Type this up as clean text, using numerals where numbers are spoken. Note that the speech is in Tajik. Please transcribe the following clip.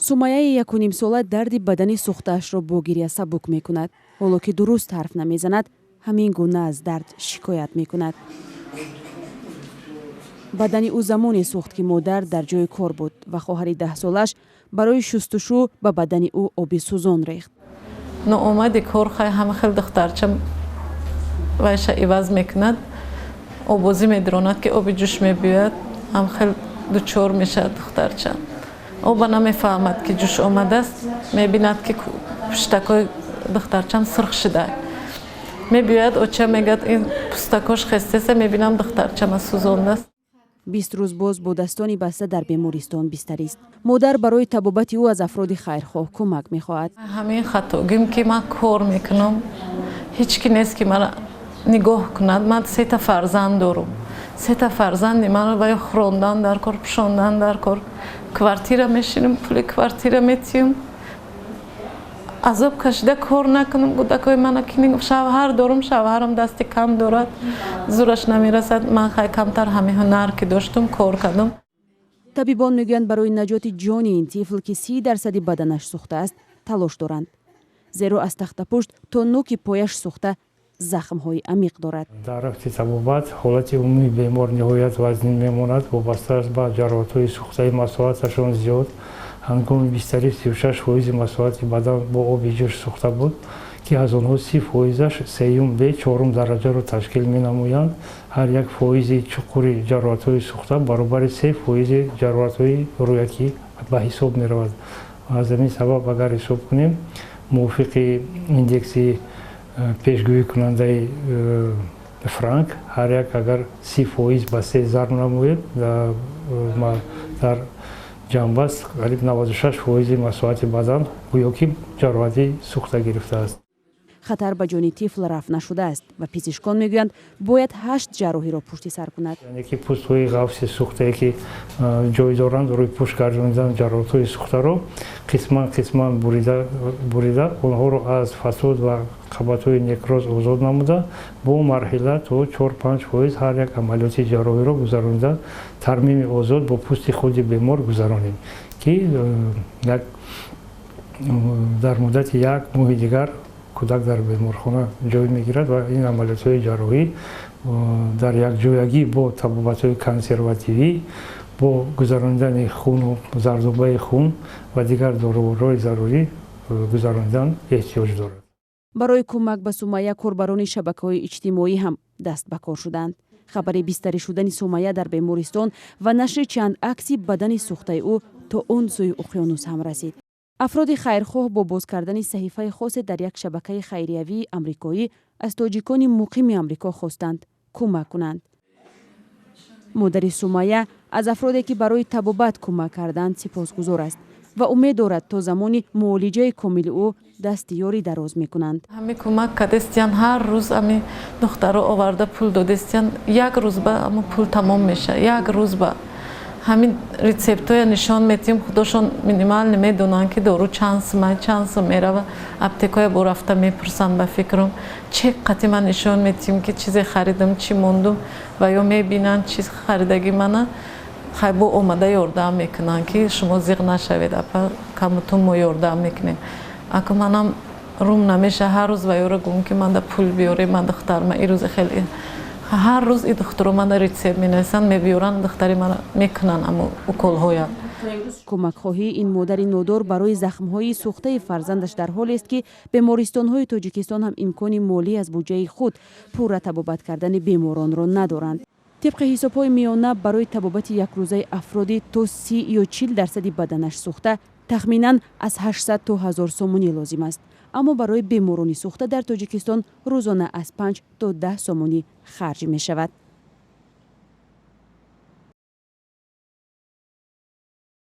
Сумайяи 1,5 сола дарди бадани сӯхтаашро бо гиря сабук мекунад. Ҳоло ки дуруст ҳарф намезанад, ҳамин гуна аз дард шикоят мекунад. Бадани ӯ замоне сӯхт, ки модар дар ҷои кор буд ва хоҳари 10-солааш барои шустушӯ ба бадани ӯ оби сӯзон рехт. Ноомади кор хай ҳама хел духтарча вайша иваз мекунад, обозӣ медиронад, ки оби ҷӯш мебиёяд, ҳам хел дучор мешавад духтарча. Оба намефаҳмад, ки ҷӯш омадааст. Мебинад, ки пуштакҳои духтарчам сурх шуда. Мебиёяд, оча, мегӯяд, ин пустакош хестеса. Мебинам, духтарчама сӯзондааст. 20 рӯз боз бо дастони баста дар бемористон бистарист. Модар барои табобати ӯ аз афроди хайрхоҳ кӯмак мехоҳад. Ҳамин хатогим, ки ман кор мекунам, ҳеҷ ки нест, ки мара нигоҳ кунад. Ман сета фарзанд дорум. Сета фарзанди маро ваё хӯрондан дар кор, пӯшондан дар кор. Квартира мешинам, пули квартира метиҳам. Азоб кашида кор накунам, кӯдакои мана ки шавҳар дорум, шавҳарам дасти кам дорад, зураш намерасад. Ман хай камтар ҳами ҳунар ки доштум, кор кардам. Табибон мегӯянд, барои наҷоти ҷони ин тифл, ки 30 дарсади баданаш сӯхтааст, талош доранд, зеро аз тахтапушт то нӯки пояш сӯхта, захмҳои амиқ дорад. Дар рафти табобат ҳолати умумии бемор ниҳоят вазнин мемонад, вобаста аст ба ҷароҳатҳои сӯхтаи масоҳаташон зиёд. Ҳангоми бистарӣ 36 фоизи масоҳати бадан бо оби ҷӯш сӯхта буд, ки аз онҳо 30 фоизаш сеюм бе чорум дараҷаро ташкил менамоянд. Ҳар як фоизи чуқури ҷароҳатҳои сӯхта баробари 3 фоизи ҷароҳатҳои рӯякӣ ба ҳисоб меравад. Аз ҳамин сабаб, агар ҳисоб кунем, мувофиқи индекси пешгӯикунандаи Франк, ҳар як агар 30 фоиз ба се зарб намоем, дар ҷамъбаст қариб 96 фоизи масоҳати бадан гӯё ки ҷароҳати сӯхта гирифтааст. Хатар ба ҷони тифл рафъ нашудааст ва пизишкон мегӯянд, бояд ҳашт ҷарроҳиро пушти сар кунад. Яъне ки пӯстҳои ғафси сӯхтае, ки ҷой доранд, рӯи пӯшт гардонидан, ҷароҳатҳои сӯхтаро қисман қисман бурида, онҳоро аз фасод ва қабатҳои некроз озод намуда, бо марҳила то 4-5 фоиз ҳар як амалиёти ҷарроҳиро гузаронида, тармими озод бо пӯсти худи бемор гузаронем, ки як дар муддати як моҳи дигар кӯдак дар беморхона ҷой мегирад ва ин амалиётҳои ҷарроҳӣ дар якҷоягӣ бо табобатҳои консервативӣ, бо гузаронидани хуну зардобаи хун ва дигар доруҳои зарурӣ гузаронидан эҳтиёҷ дорад. Барои кӯмак ба Сумайя корбарони шабакаҳои иҷтимоӣ ҳам даст ба кор шуданд. Хабари бистарӣ шудани Сумайя дар бемористон ва нашри чанд акси бадани сӯхтаи ӯ то он сӯи уқёнус ҳам расид. Афроди хайрхоҳ бо боз кардани саҳифаи хосе дар як шабакаи хайриявии амрикоӣ аз тоҷикони муқими Амрико хостанд кӯмак кунанд. Модари Сумайя аз афроде, ки барои табобат кӯмак карданд, сипосгузор аст ва умед дорад, то замони муолиҷаи комили ӯ дасти ёрӣ дароз мекунанд. Ҳами кӯмак кардестиян. Ҳар рӯз ами духтаро оварда пул додестиян. Як рӯз ба амо пул тамом мешавад. Як рӯз ба ҳамин рецептҳоя нишон метиҳем, худошон минимально медонанд, ки дору чанд сума, чанд сум мерава. Аптекоя бо рафта мепурсанд. Ба фикрам, чек қати ман нишон метиҳем, ки чизе харидам, чӣ мондум, ва ё мебинанд чиз харидаги мана. Хай, бо омада ёрдам мекунанд, ки шумо зиқ нашавед, апа, камутун мо ёрдам мекунем. Аку манам рум намеша ҳар рӯз ва ёро гум, ки манда пул биёре. Ман духтарма ирӯзи хеле ҳар рӯз и духтуро манда рецепт менависанд, мебиёранд, духтари мана мекунанд амо уколҳоя. Кӯмакхоҳии ин модари нодор барои захмҳои сӯхтаи фарзандаш дар ҳолест, ки бемористонҳои Тоҷикистон ҳам имкони молӣ аз буҷаи худ пурра табобат кардани беморонро надоранд. Тибқи ҳисобҳои миёна, барои табобати якрӯзаи афроди то 30 ё 40 дарсади баданаш сӯхта тахминан аз 800 то 1000 сомонӣ лозим аст. Аммо барои беморони сӯхта дар Тоҷикистон рӯзона аз 5 то 10 сомонӣ харҷ мешавад.